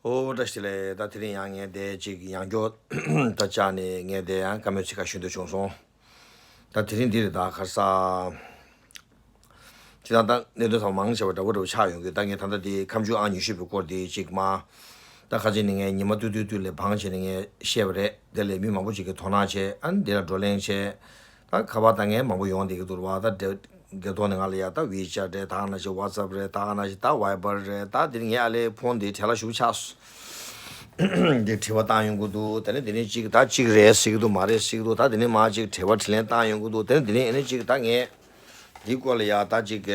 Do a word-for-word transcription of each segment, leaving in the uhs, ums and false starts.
ཨོ་བཀྲ་ཤིས་བདེ་ལེགས། ད་དེ་རིང་ཡང་ངས་དེ་ཅིག་ཡང་བསྐྱར་ད་བཅར་ནས་ངས་དེ་ཡང་བཀའ་མོལ་ཚིག་ཁ་ཞུ་འདོད་བྱུང་སོང་། ད་དེ་རིང་འདི་རེད། ད་ག་རེ་ཟེར། ཅི་ད་ད་གནད་དོན་ཚང་མ་མང་ཆེ་བ་འདྲ་བོ་འདྲ་བོ་ཆགས་ཡོང་གི། ད་ངས་ད་ལྟ་དེ་ཁ་མཆུ་ཨང་ཉི་ཤུ་པའི་སྐོར་དེ་ཅིག་མ། ད་ཁ་ཅིག་ནི་ངས་ཉི་མ་ཏུ་ཏུ་ཏུ་ལས་བང་བྱས་ནས་ངས་བཤད་པ་རེད། དེ་ལས་མི་མང་པོ་ཅིག་གིས་དོ་སྣང་བྱས། ཨ་ནི་དེ་ལ་བགྲོ་གླེང་བྱས། ད་ཁ་པར་ད་ངས་མང་པོ་ཡོང་བསྡད་ཀྱི་འདུག་ར་བ། ད་དེ་དེ་ཐོག་ནས་ང་ལ་ཡ་ད་ཝི་ཅེཊ་རེད། ད་ག་ནང་བཞིན་ཝ་ཙེབ་རེད། ད་ག་ནང་བཞིན་ད་ཝའི་བར་རེད། ད་དེ་ནི་ངས་ཨ་ལས་ཕོན་དེ་བྲེལ་བ་ཞེ་པོ་ཆགས་སོང་། འདི་དྲི་བ་བཏང་ཡོང་གི་འདུག་དེ་ནས་དེ་ནས་ཅིག་ད་ཅིག་རེད་ཟེར་གྱི་འདུག་མ་རེད་ཟེར་གྱི་འདུག་ད་དེ་ནས་མ་ཅིག་དྲི་བ་དྲིས་ལན་བཏང་ཡོང་གི་འདུག་དེ་ནས་དེ་ནས་ཨ་ནི་ཅིག་ད་ངས་འདི་སྐོར་ལ་ཡ་ད་ཅིག་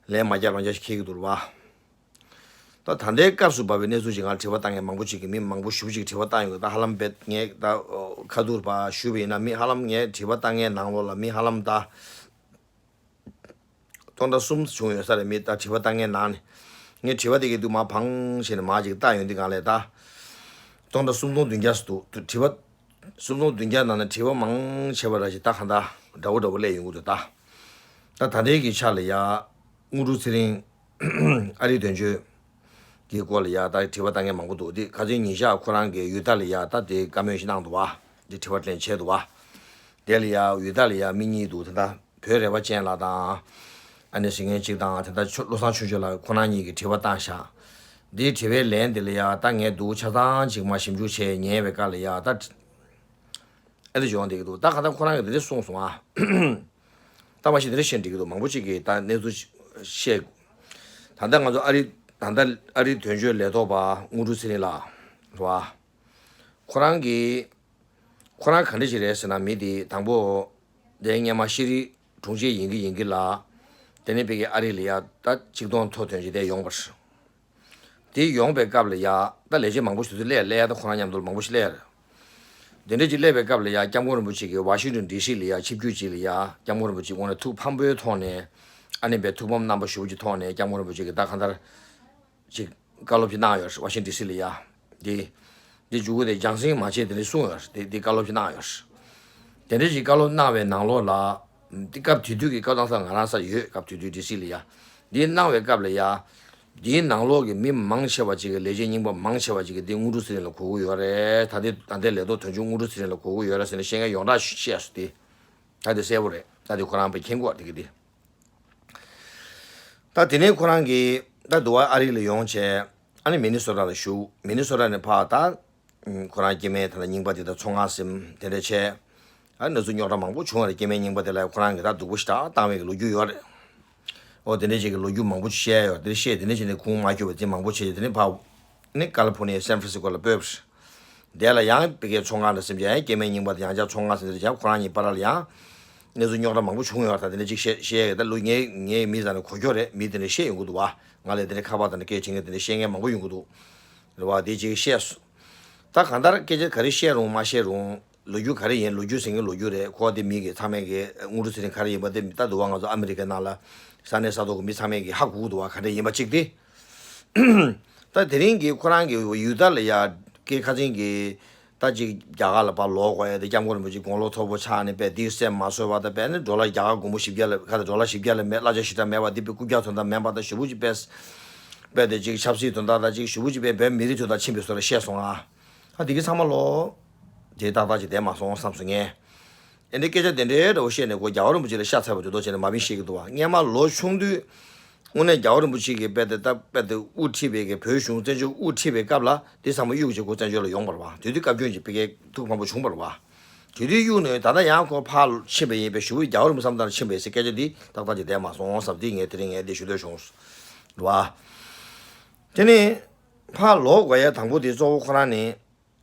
ལན་མ་རྒྱག་རང་རྒྱག་ཞིག་འཁེལ་གྱི་འདུག་ར་བ། ད་ད་ལྟའི་སྐབས་སུ་བབས་པའི་གནས་ཚུལ་ཅིག་ང་དྲི་བ་བཏང་མཁན་མང་པོ་ཅིག་གིས། མི་མང་པོ་ཞེ་པོ་ཅིག་དྲི་བ་བཏང་ཡོང་གི། ད་ཧ་ལམ་བེད་ངས་ད་ཁ་ཐུག་པ་ཞུས་པ་ཡིན་ན། མི་ཧ་ལམ་ངས་དྲི་བ་བཏང་མཁན་ནང་ལོགས་ལ་མི་ཧ་ལམ་ད་སྟོང་ཕྲག་གསུམ་བྱུང་ཡོད་ས་རེད། མི་ད་དྲི་བ་བཏང་མཁན་ནང་ནས། ངས་དྲི་བ་དེ་གའི་དུ་མ་བང་བྱས་ནས་མ་ཅིག་བལྟས་ཡོང་དུས་སྒང་ལ་ད་སྟོང་ཕྲག་སུམ་སྟོང་བདུན་བརྒྱ་ཙམ་འདུག་དྲི་བ་སུམ་སྟོང་བདུན་བརྒྱ་ནང་ནས་དྲི་བ་མང་ཆེ་བ་ར་ཅིག་ད་གང་ལྟར་འདྲ་བོ་འདྲ་བོ་སླེབས་ཡོང་གི་འདུག་ད་ད་ད་ལྟའི་གི་ཆ་ལ་ཡ་དངོས་གྲུབ་ཚེ་རིང་ཨ་རིའི་དོན་གཅོད་ཀྱི་སྐོར་ལ་ཡ་ད་དྲི་བ་བཏང་མཁན་མང་པོ་འདུག་དེ་ཁ་སང་ཉིན་ཞག་ཁོ་རང་གིས་ཡུལ་དག་ལ་ཡ་ད་དེ་བཀའ་མོལ་ཞིག་གནང་འདུག་བ། དེ་དྲི་བ་དྲིས་ལན་བྱས་འདུག་བ། དེ་ལ་ཡ་ཡུལ་དག་ལ་ཡ་མི་གཉིས་འདུག་དེ་ད་བོད་རེ་བ་ཅན་ལགས་དང་ཨ་ནི་ཟེར་མཁན་གཅིག་དང་། དེ་ད་ཆོས་བློ་བཟང་ཆོས་འབྱོར་ལགས་ཁོ་རང་གཉིས་ཀྱིས་དྲི་བ་བཏང་ཤག་དེའི་དྲི་བའི་ལན་དེ་ལ་ཡ་ད་ངས་འདུག་ཆ་ཚང་ཅིག་མ་ཞིབ་འཇུག་བྱས་ཉན་པའི་སྐབས་ལ་ཡ་ད་ཨ་འདི་བྱུང་བསྡད་ཀྱི་འདུག་ད་གང་ལྟར་ཁོ་རང་གིས་འདི་འདྲ་གསུངས་སོང་ཨ། ད་མ་གཞི་འདི་འདྲ་བཤད་འགྲིག་གི་འདུག་མང་པོ་ཅིག་གིས་ད་གནས་ཚུལ་བཤད། ད་ལྟ་ང་ཚོ་ཨ་རི་ད་ལྟ་ཨ་རིའི་དོན་གཅོད་ལས་ཐོག་པ་དངོས་གྲུབ་ཚེ་རིང་ལགས་རེད་བ། ཁོ་རང་གིས་ཁོ་རང་ག་འདྲ་ཞིག་རེད་ཟེར་ན། མི་དེ་དང་པོ་དེ་སྔོན་མ་ཤེས་རིག་དྲུང་ཆེ་ཡིན་གི་ཡིན་གི་ལ། དེ་ནས་ཕ་གི་ཨ་རི་ལ་ཡ་ད་ཆིག་སྟོང་ཐོག་ཐོན་ཅིག་དེ་ཡོང་བ་རེད། དེ་ཡོང་པའི་སྐབས་ལ་ཡ་ད་ལས་བྱེད་མང་པོ་ཞིག་ཏུ་སླེབས་སླེབས་ཡ། ད་ཁོ་རང་མཉམ་དུ་མང་པོ་ཞིག་སླེབས་རེད། དེ་འདྲ་ཅིག་སླེབས་པའི་སྐབས་ལ་ཡ་སྐྱབས་མགོན་རིན་པོ་ཆེ་གིས་ཝ་ཤིང་ཊོན་ཌི་སི་ལ་ཡ་ཆིབས་བསྒྱུར་ཅིག་ལ་ཡ་སྐྱབས་མགོན་རིན་པོ་ཆེ་དངོས་གནས་ཐུགས་ཕམ་པོའི་ཐོག་ནས། ཨ་ནི་པའི་ཐུགས་ཕམ་རྣམ་པ་ཞེ་པོ་ཅིག་ཐོག་ནས་སྐྱབས་མགོན་རིན་པོ་ཆེ་གིས་ད་གང་ལྟར་ཅིག་བཀའ་སློབ་ཅིག་གནང་ཡོད་རེད། ཝ་ཤིང་ཊོན་ཌི་སི་ལ་ཡ། དེ་དེ་མཇུག་གུ་དེ་རྒྱང་སྲིང་མ་བྱེད་དེ་འདྲ་གསུངས་ཡོད་རེད། དེ་དེ་བཀའ་སློབ་ཅིག་གནང་ཡོད་རེད། དེ་འདྲ་ཅིག་བཀའ་སློབ་གནང་བའི་ནང་ལོགས་ལ། དེ་སྐབས་དེ་དུས་ཀྱི་བཀའ་བཏང་ས་ང་རང་ས་ཡོད། སྐབས་དེ་དུས་ཌི་སི་ལ་ཡ། འདི་གནང་བའི་སྐབས་ལ་ཡ། འདིའི་ནང་ལོགས་ཀྱི་མི་མང་ཆེ་བ་ཅིག་གིས། ལས་བྱེད་རྙིང་པ་མང་ཆེ་བ་ཅིག་གིས་འདི་དངོས་གྲུབ་ཚེ་རིང་ལ་གོ་གི་ཡོད་རེད། ད་ལྟའི་ད་ལྟའི་ལས་ཐོག་དོན་གཅོད་དངོས་གྲུབ་ཚེ་རིང་ལ་གོ་གི་ཡོད་རེད་ཟེར་ནས་བཤད་མཁན་ཡོངས་གྲགས་བཤད་སོང་སྟེ། ད་དེ་གསལ་པོ་རེད། ད་དེ་ཁོ་རང་པས་མཁྱེན་གྱི་ཡོད་རེད། དེ་གི་དེ། ད་དེ་ནས་ཁོ་རང་གིས་ད་འདི་བ་ཨ་རི་ལ་ཡོང་བྱས། ཨ་ནི་མི་ནི་སོ་ཊ་ལ་བཞུགས། མི་ནི་སོ་ཊ་ནས་ཕར་ད། ཁོ་རང་སྐྱེ་དམན་ད་ལྟ་རྙིང་པ་དེ་དང་ཚོང་ཁང་ཟིན་དེ་འདྲ་བྱས། ཨ་ནི་གནས་ཚུལ་རྙོག་དྲ་མང་པོ་བྱུང་བ་རེད། སྐྱེ་དམན་རྙིང་པ་དེ་ལ་ཁོ་རང་གིས་ད་སྡུག་པོ་ཞེ་དྲག་བཏང་བའི་གི་ལོ་རྒྱུས་ཡོད་རེད། ཨོ་དེ་འདྲ་ཅིག་གི་ལོ་རྒྱུས་མང་པོ་བཤད་ཡོད། དེ་བཤད། དེ་འདྲ་བྱས་ནས་ཁུངས་མ་འཁྱོལ་བའི་རྩིས་མང་པོ་བྱས། དེ་ནས་ཕར་ནི་ཀ་ལི་ཕོར་ནི་ཡའི་སན་ཧྥ་རན་སི་ཀོ་ལ་སྤོས་པ་རེད། དེ་ལ་ཡང་ཕ་གིའི་ཚོང་ཁང་ལ་སིམ་བྱས། ཡང་སྐྱེ་དམན་རྙིང་པ་དེ་ཡང་བསྐྱར་ཚོང་ཁང་ཟིན། དེ་ལ་ཡང་ཁོ་རང་གཉིས་བར་ལ་ཡང་གནས་ཚུལ་རྙོག་དྲ་མང་པོ་བྱུང་ཡོད་རེད། ད་དེ་འདྲ་ཅིག་བཤད་བཤད་ཡོད། ད་ལོ་ངའི་ངའི་མི་ཚང་ནས་གོ་རྒྱུ་རེད། མི་དེ་འདྲ་བཤད་ཡོང་གི་འདུག་བ། ང་ལ་དེ་འདྲ་ཁ་པར་དང་འདྲ་སྐད་བྱེད་མཁན་དེ་འདྲ་བཤད་མཁན་མང་པོ་ཡོང་གི་འདུག་རེད་བ། དེ་ཅིག་བཤད་སོང་། ད་གང་ལྟར་སྐད་ཆ་ག་རེ་བཤད་རུང་མ་བཤད་རུང་། ལོ་རྒྱུས་ག་རེ་ཡིན། ལོ་རྒྱུས་ཟེར་མཁན་ལོ་རྒྱུས་རེད། ཁོ་དེ་མི་གི་ཚང་མས་གི་དངོས་གྲུབ་ཚེ་རིང་ག་རེ་ཡིན་པ་དེ་ད་འདུག་བ། ང་ཚོ་ཨ་མི་རི་ཀའི་ནང་ལ་ས་གནས་ས་ཐོག་གི་མི་ཚང་མས་གི་ཧ་གོ་གི་འདུག་བ། ག་འདྲ་ཡིན་པ་གཅིག་དེ། ད་དེ་རིང་གི་ཁོ་རང་གི་ཡུལ་དག་ལ་ཡ་སྐད་ཁ་ཚིག་གི་ད་ཅིག་རྒྱ་གར་ལ་ཕར་ལོག་དགོས་ཡ་དེ། སྐྱབས་མགོན་རིན་པོ་ཆེ་དགུང་ལོ་མཐོ་པོ་ཆགས་ནས་པས་དེའི་སེམས་མ་བཟོད་པ་དང་། པས་ནི་ཌོ་ལར་རྒྱ་གར་སྒོར་མོ་བཞི་བརྒྱ་ལས་ཁ་ད་ཌོ་ལར་བཞི་བརྒྱ་ལས་མེད། གླ་ཆ་ཞེ་དྲག་མེད་པ་དེ། པས་རྐུབ་བཀྱག་དོན་དག་མེད་པ་དང་། ཞེ་པོ་ཅིག་པས་པས་དེ་ཅིག་ཆབ་སྲིད་དོན་དག་དང་ཅིག་ཞེ་པོ་ཅིག་པས་བོད་མི་རིགས་དོན་དག་ཕྱིན་པའི་བཟོ་འདྲ་བཤད་སོང་ང་། ད་དེ་གི་ཚང་མ་ལོ་དེ་ཏག་ཏག་ཅིག་བསྡད་མ་སོང་བསམ་སོང་ངས། ཨེ་འདྲའི་སྐད་ཆ་དེ་འདྲའི་འདྲ་བོ་བཤད་ནས་ཁོ་རྒྱལ་བ་རིན་པོ་ཆེ་ལ་ཤ་ཚ་བ་དེ་འདྲ་བྱས་ནས་མ་བིན་བཤད་ཀྱི་འདུག་བ། སྔོན་མ་ལོ་ཆུང་དུས་དངོས་གནས་རྒྱལ་བ་རིན་པོ་ཆེ་གིས་དཔེ་དེ་ད་དཔེ་དེ་དབུ་ཁྲིད་པའི་གི་བོད་གཞུང་བཙན་བྱོལ་དབུ་ཁྲིད་པའི་སྐབས་ལ་དེ་ཚང་མ་གཡུག་བྱས་ཁོ་བཙན་བྱོལ་ལ་ཡོང་བ་རེད་བ། དེ་དུས་བཀའ་བཀྱོན་གྱི་ཕ་གིའི་ཐུགས་ཕམ་པོ་བྱུང་བ་རེད་བ། དེ་དུས་གཡུག་ནས་ད་ལྟ་ཡང་ཁོ་ཕར་ཕྱིན་པ་ཡིན་པས། ཞེ་པོ་རྒྱལ་བ་རིན་པོ་ཆེ་བསམ་བཏང་ཕྱིན་པ་ཡིན་ཟེར་སྐད་ཆ་འདི་ཏག་ཏག་ཅིག་བསྡད་མ་སོང་བསམ་སྟེ་ངས་དེ་རིང་ངས་འདི་ཞུ་འདོད་བྱུང་། རེད་བ། དེ་ནས་ཕར་ལོག་དགོས་ཡ་དང་པོ་དེ་གཙོ་བོ་ཁོ་རང་ནི།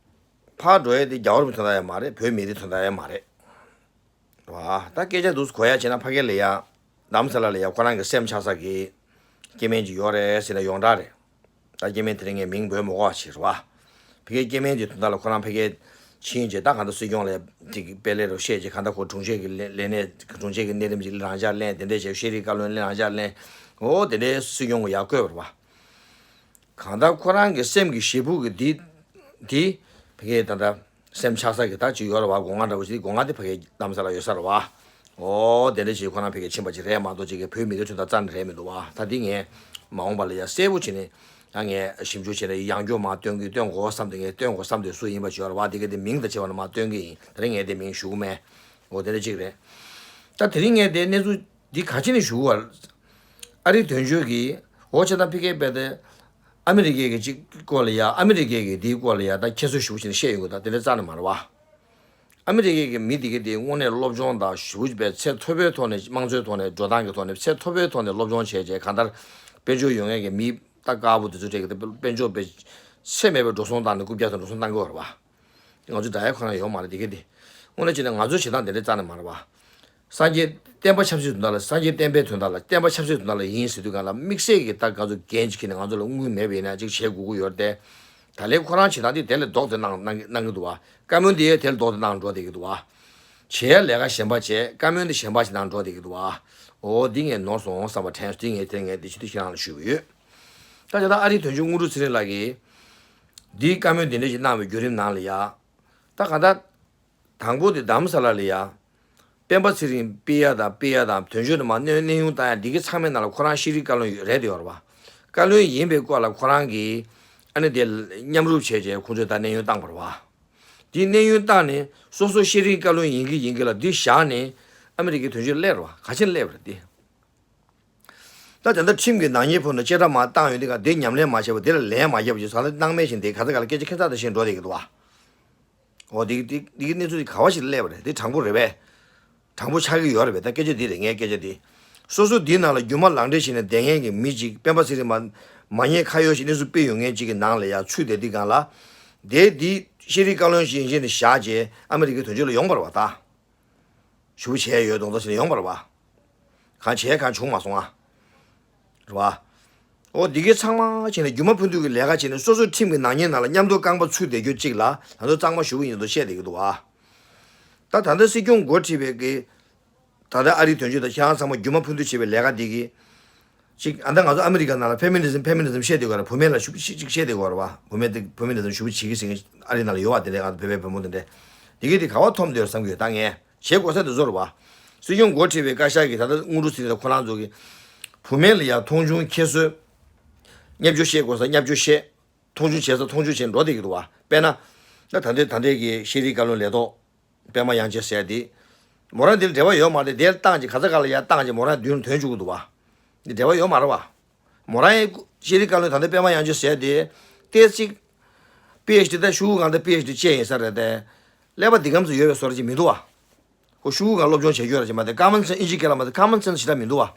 ཕར་འགྲོ་ཡ་དེ་རྒྱལ་བ་རིན་པོ་ཆེ་དོན་དག་ཡང་མ་རེད། བོད་མི་རིགས་དོན་དག་ཡང་མ་རེད། བ། ད་སྐད་ཆ་འདུག་གོ་ཡ་བྱས་ན་ཕ་གི་ལ་ཡ་རྡ་རམ་ས་ལ་ལ་ཡ་ཁོ་རང་གི་སེམས་ཆགས་ས་གི་སྐྱེ་དམན་ཅིག་ཡོད་རེད་ཟེར་ན་ཡོངས་གྲགས་རེད། ད་སྐྱེ་དམན་དེ་རིང་ངས་མིང་འབོད་མི་དགོས་པ་ཞིག་རེད་བ། ཕ་གིའི་སྐྱེ་དམན་གྱི་དོན་དག་ལ་ཁོ་རང་ཕ་གིར་ཕྱིན་རྗེས་ད་གང་ལྟར་སྲིད་སྐྱོང་ལ་དེ་གི་དཔེ་ལས་རུ་བཤད་རྗེས་གང་ལྟར་ཁོ་དྲུང་ཆེ་གི་ལས་ལས་གནས་དྲུང་ཆེ་གི་གནས་རིམ་ཅིག་རང་འཇགས་ལེན། དེ་འདྲས་བྱས་ཤེས་རིག་བཀའ་བློན་ལེན། རང་འཇགས་ལེན། འོ་དེ་འདྲའི་སྲིད་སྐྱོང་གི་ཡར་བསྐོས་པ་རེད་བ། གང་ལྟར་ཁོ་རང་གི་སེམས་ཀྱི་ཞེ་ཕུགས་ཀྱི་འདི་འདི་ཕ་གིའི་ད་ལྟ་སེམས་ཆགས་ས་གི་ད་ཅིག་ཡོད་རེད་བ། སྒོ་ང་འདྲ་བོ་ཞིག་སྒོ་ང་དེ་ཕ་གིའི་རྡ་རམ་ས་ལ་ཡོད་ས་རེད་བ། ཨོ་དེ་འདྲ་ཞིག་ཁོ་རང་ཕ་གིར་ཕྱིན་པ་ཅིག་རེད་མ་གཏོགས་ཅིག་གི་བོད་མི་རིགས་དོན་དག་རྩ་ནས་རེད་མི་འདུག་བ། ད་འདི་ངས་ མ་འོངས་པ་ལ་ཡ་གསལ་པོ་བྱས་ནས་ཡང་ངས་ཞིབ་འཇུག་བྱས་ནས་ཡང་བསྐྱར་མར་སྟོན་གྱི་སྟོན་དགོས་བསམ་སྟེ་ངས་སྟོན་དགོས་བསམ་སྟེ་སུ་ཡིན་པ་ཞུ་བ་རེད་བ། དེ་ག་དེ་མིང་དང་བྱས་པ་ན་མར་སྟོན་གྱི་ཡིན། དེ་རིང་ངས་དེ་མིང་ཞུ་གི་མེད། འོ་དེ་འདྲ་གཅིག་རེད། ད་དེ་རིང་ངས་དེ་གནས་ཚུལ་འདི་ག་ཅི་ནས་ཞུ་གི་བ། ཨ་རིའི་དོན་གཅོད་ཀྱིས་འོ་བྱས་ཙང་ཕི་ཀེ་པེ་དེ་ཨ་མི་རི་ཀའི་གི་གཅིག་སྐོར་ལ་ཡ། ཨ་མི་རི་ཀའི་གི་དེའི་སྐོར་ལ་ཡ་ད་ཁྱད་གསོད་ཞེ་པོ་བྱས་ནས་བཤད་ཡོང་གི། ད་དེ་འདྲ་རྩ་ནས་མ་རེད་བ། ཨ་མི་རི་ཀའི་གི་མི་དེ་ག་དེ་དངོས་གནས་སློབ་སྦྱོང་དང་ཞེ་པོ་ཅིག་བྱས་ཚད་མཐོ་པོའི་ཐོག་ནས་དམངས་གཙོའི་ཐོག་ནས་འགྲོ་སྟངས་ཀྱི་ཐོག་ནས་ཚད་མཐོ་པོའི་ཐོག་ནས་སློབ་སྦྱོང་བྱས་བྱས་གང་ལྟར་དཔལ་འབྱོར་ཡོད་མཁན་གྱི་མི་ད་དཀར་པོ་དེ་ཚོ་གྲས་ཀྱི་དཔལ་འབྱོར་པའི་ཚད་མེད་པའི་འགྲོ་སོང་བཏང་ནས་རྐུབ་བཀྱག་དང་འགྲོ་སོང་བཏང་གི་ཡོད་རེད་བ། ང་ཚོ་དགྲ་ཡ་ཁོ་ན་ཡོད་མ་རེད་དེ་ག་དེ། དངོས་གནས་བྱས་ན་ང་ཚོ་བྱེད་སྟངས་དེ་འདྲ་རྩ་ནས་མ་རེད་བ། སངས་རྒྱས་བསྟན་པ་ཆབ་སྲིད་དོན་དག་ལ། སངས་རྒྱས་བསྟན་པའི་དོན་དག་ལ། བསྟན་པ་ཆབ་སྲིད་དོན་དག་ལ་ཡིན་ཟེར་དུས་གང་ལ་དམིགས་བསལ་གྱི་ད་ང་ཚོ་འགན་ཅིག་ཁྱེར་ནས་ང་ཚོ་ལ་དངུལ་མེད་པ་ཡིན་ན་ཅིག་བྱེད་དགོས་ཀྱི་ཡོད་རེད་དེ། ད་ལན་ཁོ་རང་བྱེད་སྟངས་དེ་དེ་ལས་ལྡོག་སྟེ་གནང་གནང་གནང་གི་འདུག་བ། བཀའ་མོལ་དེ་ཡང་དེ་ལས་ལྡོག་སྟེ་གནང་འགྲོ་བསྡད་ཀྱི་འདུག་བ། བྱེད་ཡ་ལས་ཀ་གཞན་པ་བྱས། བཀའ་མོལ་དེ་གཞན་པ་ཞིག་གནང་འགྲོ་བསྡད་ཀྱི་འདུག་བ། འོ་འདི་ངས་ནོར་སོང་བསམ་པ་དྲན་སོང་། དེ་ངས་དེ་རིང་ངས་དེ་ཆེད་དུ་ཁྱེད་རང་ལ་ཞུས་པ་ཡོད། ད་ཆ་ད་ཨ་རིའི་དོན་གཅོད་དངོས་གྲུབ་ཚེ་རིང་ལགས་ཀྱིས་འདིའི་བཀའ་མོལ་འདི་འདྲ་ཞིག་གནང་བའི་བརྒྱུད་རིམ་ནང་ལ་ཡ། ད་གང་ལྟར། དང་པོ་དེ་རྡ་རམ་ས་ལ་ལ་ཡ། སྤེན་པ་ཚེ་རིང་ཕུད་ཡ་དང་ཕུད་ཡ་དང་དོན་གཅོད་ནས་མར་གནས་གནས་དབྱུང་བཏང་ཡ་འདི་གའི་ཚང་མའི་ནང་ལ་ཁོ་རང་ཤེས་རིག་བཀའ་བློན་རེད་དེ་ཡོད་རེད་བ། བཀའ་བློན་ཡིན་པའི་སྐོར་ལ་ཁོ་རང་གིས་ཨ་ནི་དེ་མཉམ་རུབ་བྱས་བྱས་ཁོང་ཚོས་ད་གནས་དབྱུང་བཏང་བ་རེད་བ། འདི་གནས་དབྱུང་བཏང་ནས་སོ་སོ་ཤེས་རིག་བཀའ་བློན་ཡིན་གི་ཡིན་གི་ལ་འདི་བཞག་ནས་ཨ་མི་རི་ཀའི་དོན་གཅོད་སླེབས་རེད་བ། ག་ཕྱིར་སླེབས་རེད་དེ། ད་ད་ལྟ་ཁྲིམས་ཀྱི་ནག་ཉེས་ཕོག་ནས་བཅད་ཁྲ་མར་བཏང་ཡོད་དེ་ག་དེ་ཉམས་ལེན་མ་བྱས་པ་དེ་ལ་ལན་མ་རྒྱབ་ཅིག་ཟ་ལ་སྣང་མེད་བཞིན་དེ་ག་ཚ་ག་ལ་སྐད་ཆ་ཁྱད་མཚར་དང་བཞིན་འགྲོ་བསྡད་ཀྱི་འདུག་བ། འོ་དེ་དེ་དེ་གི་གནས་ཚུལ་དེ་ག་བ་ཞིག་ལ་སླེབས་པ་རེད། དེ་དྲང་པོ་རེད་པས། དྲང་པོ་ཆགས་ཀྱི་ཡོད་རེད་པས། ད་སྐད་ཆ་འདི་རེད། ངའི་སྐད་ཆ་འདི། སོ་སོ་འདིའི་ནང་ལ་རྒྱུ་མ་ལག་འབྲེལ་བྱས་ནས་བསྡད་མཁན་གྱི་མི་གཅིག་སྤེན་པ་ཚེ་རིང་མ་མ་ཉེས་ཁ་གཡོགས་ཤིག་གནས་ཚུལ་སྤེལ་ཡོང་མཁན་གཅིག་གི་ནང་ལ་ཡ་ཚུད་བསྡད་དུས་སྒང་ལ། དེ་འདི་ཤེས་རིག་བཀའ་བློན་ཞིག་ཡིན་ཞེས་ནས་བཞག་རྗེས་ཨ་མི་རི་ཀའི་དོན་གཅོད་ལ་ཡོང་བ་རེད་བ་ད། ཞུ་བྱས་ཡོད་མདོག་མདོག་བྱས་ནས་ཡོང་བ་རེད་བ། གང་བྱས་གང་བྱུང་མ་སོང་ཨ། རེད་བ། འོ་འདི་གའི་ཚང་མ་བྱས་ནས་རྒྱུ་མ་ཕུན་ཚོགས་ཀྱི་ལས་ཀ་བྱས་ནས་སོ་སོའི་ཁྲིམས་ཀྱི་ནག་ཉེས་ནང་ལ་མཉམ་དུ་རྐང་པ་ཚུད་བསྡད་རྒྱུ་གཅིག་ལ་ང་ཚོ་གཙང་མ་ཞུ་གི་ཡིན་མདོག་བཤད་བསྡད་ཀྱི་འདུག་བ། ད་ད་ལྟ་སྲིད་སྐྱོང་འགོ་ཁྲིད་པའི་གི་ད་ལྟ་ཨ་རིའི་དོན་གཅོད་དང་ཁྱེད་རང་ཚང་མ་རྒྱུ་མ་ཕུན་ཚོགས་བྱེད་པའི་ལས་ཀ་འདི་གི་ཅིག་ཨ་ད་ང་ཚོ་ཨ་མི་རི་ཀ་ནང་ལ་ཕེ་མི་ནི་ཛིམ་ཕེ་མི་ནི་ཛིམ་བཤད་བསྡད་ཀྱི་ཡོད་རེད། བུད་མེད་ལ་ཞུ་ཅིག་ཅིག་བཤད་བསྡད་ཀྱི་ཡོད་རེད་བ། བུད་མེད་དེ་ཕེ་མི་ནི་ཛིམ་ཞུ་བྱེད་ཀྱི་ཟེར་མཁན་ཨ་རི་ནང་ལ་ཡོད་བ། དེ་འདྲའི་ང་ཚོ་བོད་པའི་བུ་མོ་དེ་འདྲའི་དེ་གི་དེ་ག་བ་ཐོབ་བསྡད་ཡོད་བསམ་གྱི་ཡོད་ད་ངས། བྱེད་དགོས་ས་དེ་ཚོ་རེད་བ། སྲིད་སྐྱོང་འགོ་ཁྲིད་པའི་བཀའ་ཤག་གིས་ད་ལྟ་དངོས་གྲུབ་ཚེ་རིང་དང་ཁོ་རང་ཚོ་གིས་བུད་མེད་ལ་ཡ་མཐོང་ཆུང་ཁྱད་གསོད། བརྙས་བཅོས་བཤད་དགོས་ས་བརྙས་བཅོས་བཤད། མཐོང་ཆུང་བྱེད་ས་མཐོང་ཆུང་བྱས་འགྲོ་བསྡད་ཀྱི་འདུག་བ། དཔེར་ན། ད་ད་ལྟའི་ད་ལྟའི་གི་ཤེས་རིག་བཀའ་བློན་ལས་ཐོག་པད་མ་དབྱངས་ཅན་ཟེར་ཡ་དེ། མོ་རང་དེ་ལ་འབྲེལ་བ་ཡོད་མ་རེད། དེ་ལ་བཏང་ཅིག་ག་ཚ་ག་ལ་ཡ་བཏང་ཅིག་མོ་རང་མདུན་ལ་ཐོན་བཅུག་གི་འདུག་བ། འདི་འབྲེལ་བ་ཡོད་མ་རེད་བ། མོ་རང་ཡི་ཤེས་རིག་བཀའ་བློན་ད་ལྟའི་པད་མ་དབྱངས་ཅན་ཟེར་ཡ་དེ། ཏོག་ཙམ། པི་ཨེཆ་ཌི་ད་ཤོག་གུ་སྒང་ད་པི་ཨེཆ་ཌི་བཅས་ཡིན་ས་རེད་དེ། ཀླད་པ་འདི་གམ་ཚོད་ཡོད་པའི་བཟོ་འདྲ་ཅིག་མི་འདུག་བ། ཁོ་ཤོག་གུ་སྒང་སློབ་སྦྱོང་བྱེད་རྒྱུ་ར་ཅིག་མ་རེད། ཀ་མོན་སེན་སི་ཨིན་ཇི་སྐད་ལ་མ་རེད། ཀ་མོན་སེན་སི་ཞེ་དྲག་མི་འདུག་བ།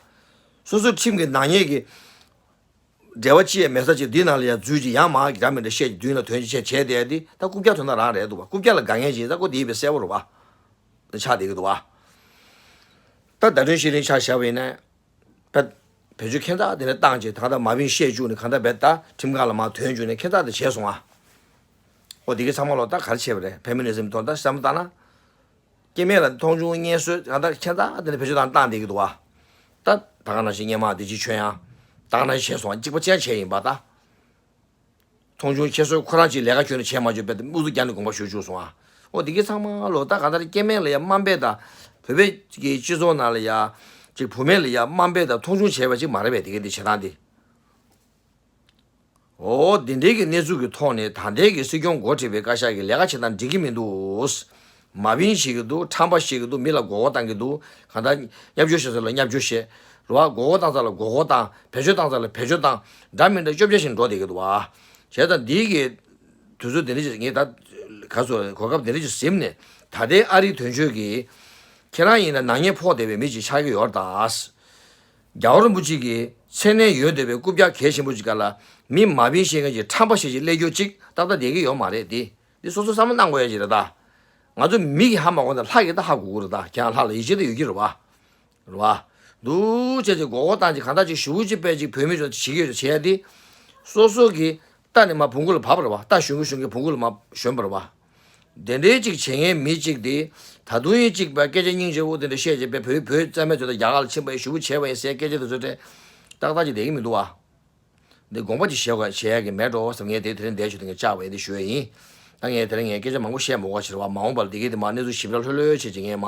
སོ་སོའི་ཁྲིམས་ཀྱི་ནག་ཉེས་ཀྱི་འབྲེལ་བ་ཅི་ཡང་མེད་ས་ཅིག་འདི་ནང་ལ་ཡང་འཛུལ་ཅིག་ཡང་མ་འདྲ་མི་འདྲ་བཤད་ཅིག་མདུན་ལ་ཐོན་ཅིག་བྱས་བྱས་བསྡད་དེ། ད་རྐུབ་བཀྱག་ཐོན་ན་རང་རེད་འདུག་བ། རྐུབ་བཀྱག་ལ་དགའ་མཁན་ཅིག་ད་ཁོ་དེའི་བས་གསལ་པོ་རེད་བ། ཆགས་བསྡད་ཀྱི་འདུག་བ། ད་ཟླ་སྒྲོན་ཤེས་རིང་ཆ་བཞག་པ་ཡིན་ན། ད་བེད་སྤྱོད་ཁྱད་མཚར་དེ་འདྲ་བཏང་བྱས་ད་ལྟ་མ་བིན་བཤད་བཅུག་ནས་གང་ལྟར་བས་ད་ཁྲིམས་ཁང་ལ་མར་ཐོན་བཅུག་ནས་ཁྱད་མཚར་དེ་བྱས་སོང་ཨ། ཨོ་དེ་གའི་ཚང་མ་ལོ་ད་ག་རེ་བྱས་པ་རེད། ཕེ་མི་ནི་ཛིམ་ཐོག་ད་བསམ་བློ་བཏང་ན། སྐྱེ་དམན་ལ་མཐོང་ཆུང་བརྙས་བཟོས་གང་ལྟར་ཁྱད་མཚར་དེ་འདྲ་བེད་སྤྱོད་བཏང་བཏང་བསྡད་ཀྱི་འདུག་བ། ད་ད་ག་ནང་བཞིན་སྔོན་མ་དེ་ཅིག་ཆོས་ཡང་ད་ག་ནང་བཞིན་བྱས་སོང་ཨ། གཅིག་པ་ཅན་བྱས་ཡིན་པ་ད། མཐོང་ཆུང་ཁྱད་གསོད་ཁོ་རང་གཅིག་ལས་ཀ་ཁྱོན་ནས་བྱས་མ་བཅུག་པས་དམིགས་སུ་རྒྱབ་ནས་དགོངས་པ་ཞུ་བཅུག་སོང་ཨ། ཨོ་དེ་གའི་ཚང་མ་ལོ་ད་གང་ལྟར་སྐྱེ་དམན་ལ་ཡང་དམའ་འབེབས་དང་། བོད་པའི་གི་སྤྱི་ཚོགས་ནང་ལ་ཡང་ཅིག་བུད་མེད་ལ་ཡང་དམའ་འབེབས་དང་མཐོང་ཆུང་བྱས་པ་ཅིག་མ་རེད་པས། དེ་གའི་དེ་བྱེད་སྟངས་དེ། ཨོ་དེ་འདྲའི་གི་གནས་ཚུལ་གི་ཐོག་ནས་ད་ལྟའི་གི་སྲིད་སྐྱོང་འགོ་ཁྲིད་པའི་བཀའ་ཤག་གི་ལས་ཀ་བྱེད་སྟངས་འགྲིག་གི་མི་འདུག་མ་བིན་བྱེད་ཀྱི་འདུག་ཁྲམ་པ་བྱེད་ཀྱི་འདུག་མི་ལ་མགོ་སྐོར་བཏང་གི་འདུག་གང་ལྟར་བརྙས་བཅོས་བྱེད་ས་ལ་བརྙས་བཅོས་བྱེད། རེད་བ། མགོ་སྐོར་བཏང་ས་ལ་མགོ་སྐོར་བཏང་། བེད་སྤྱོད་བཏང་ས་ལ་བེད་སྤྱོད་བཏང་། འདྲ་མི་འདྲ་སྐྱོབ་བྱ་བཞིན་འགྲོ་བསྡད་ཀྱི་འདུག་བ། བྱས་ཙང་འདིའི་གི་དུས་ཚོད་འདི་འདྲ་ཅིག་ངས་ད་ག་ཚོད་གོ་སྐབས་འདི་འདྲ་ཅིག་ཟིན་ནས་ད་ལྟའི་ཨ་རིའི་དོན་གཅོད་ཀྱིས་ཁྱེད་རང་ཡིན་ན་ནག་ཉེས་ཕོག་བསྡད་པའི་མི་ཅིག་ཆགས་ཀྱི་ཡོད་རེད་ད། རྒྱལ་བ་རིན་པོ་ཆེ་གི་མཚན་གནས་ཡོད་བསྡད་པའི་རྐུབ་བཀྱག་གལ་ཆེན་པོ་ཅིག་སྒང་ལ་མི་མ་བིན་བཤད་མཁན་གྱི་ཁྲམ་པ་ཞིག་ཅིག་སླེབས་རྒྱུ་ཅིག་ཏག་ཏག་བསྡད་ཀྱི་ཡོད་མ་རེད་དེ། འདི་སོ་སོ་བསམ་བློ་གནང་དགོས་ཡ་ཅིག་རེད་ད། ང་ཚོ་མི་གིས་ཧ་མ་གོ་ན་ལྷ་གིས་ད་ཧ་གོ་གི་རེད་ད། ཁྱེད་རང་ལྷ་ལ་ཡིད་ཆེས་ད་ཡོད་ཀྱི་རེད་བ། རེད་བ། འདུག་བྱས་ཅིག་མགོ་སྐོར་བཏང་ཅིག་གང་ལྟར་ཅིག་ཞུ་ཅིག་པས་ཅིག་བོད་མི་ཚོ་བྱེད་ཀྱི་ཡོད་བྱེད་ཡ་འདི། སོ་སོ་གི་རྟ་ནི་མར་བོང་གུ་ལ་བབས་པ་རེད་བ། རྟ་ཞོན་གི་ཞོན་གི་བོང་གུ་ལ་མར་ཞོན་པ་རེད་བ། དེ་འདྲའི་ཅིག་བྱེད་མཁན་མི་གཅིག་དེ། ད་དུང་ཡིན་གཅིག་པ་སྐད་ཆ་སྙིང་རྗེ་པོ་དེ་འདྲ་བཤད་བྱས་པས་བོད་བོད་རྩ་མེད་བཟོས་ད་རྒྱ་གར་ལ་ཕྱིན་པ་ཡིན་ཞུ་བྱས་པ་ཡིན་ཟེར་སྐད་ཆ་དེ་ཚོ་དེ། ཏག་ཏག་ཅིག་བསྡད་ཀྱི་མི་འདུག་བ། འདི་དགོངས་པ་ཅིག་བཞེས་དགོས་བཞེས་ཡ་གི་མེད་འགྲོ་བསམ་ངས་དེ་དེ་རིང་འདས་ཆུ་དེ་ངས་བཅར་བ་ཡིན་དེ་ཞུ་ཡ་ཡིན། ད་ངས་དེ་རིང་ངས་སྐད་ཆ་མང་པོ་བཤད་མ་དགོས་ཕྱིར་བ་མ་འོངས་པ་ལ་འདི་གའི་དེ་མ་གནས་ཚུལ་ཞིབ་ཕྲ་ལྷོད་ལྷོད་བྱས་ཅིག་ངས་མ།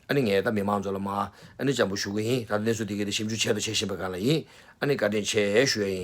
ཨ་ནི་ངས་ད་མི་མང་ཚོ་ལ་མ་ཨ་ནི་སྤྱན་འབུལ་ཞུ་གི་ཡིན། ད་གནས་ཚུལ་དེ་གའི་དེ་ཞིབ་འཇུག་བྱས་དང་བྱེད་བཞིན་པའི་སྒང་ལ་ཡིན། ཨ་ནི་བཀའ་དྲིན་ཆེ་ཞུ་ཡ་ཡིན།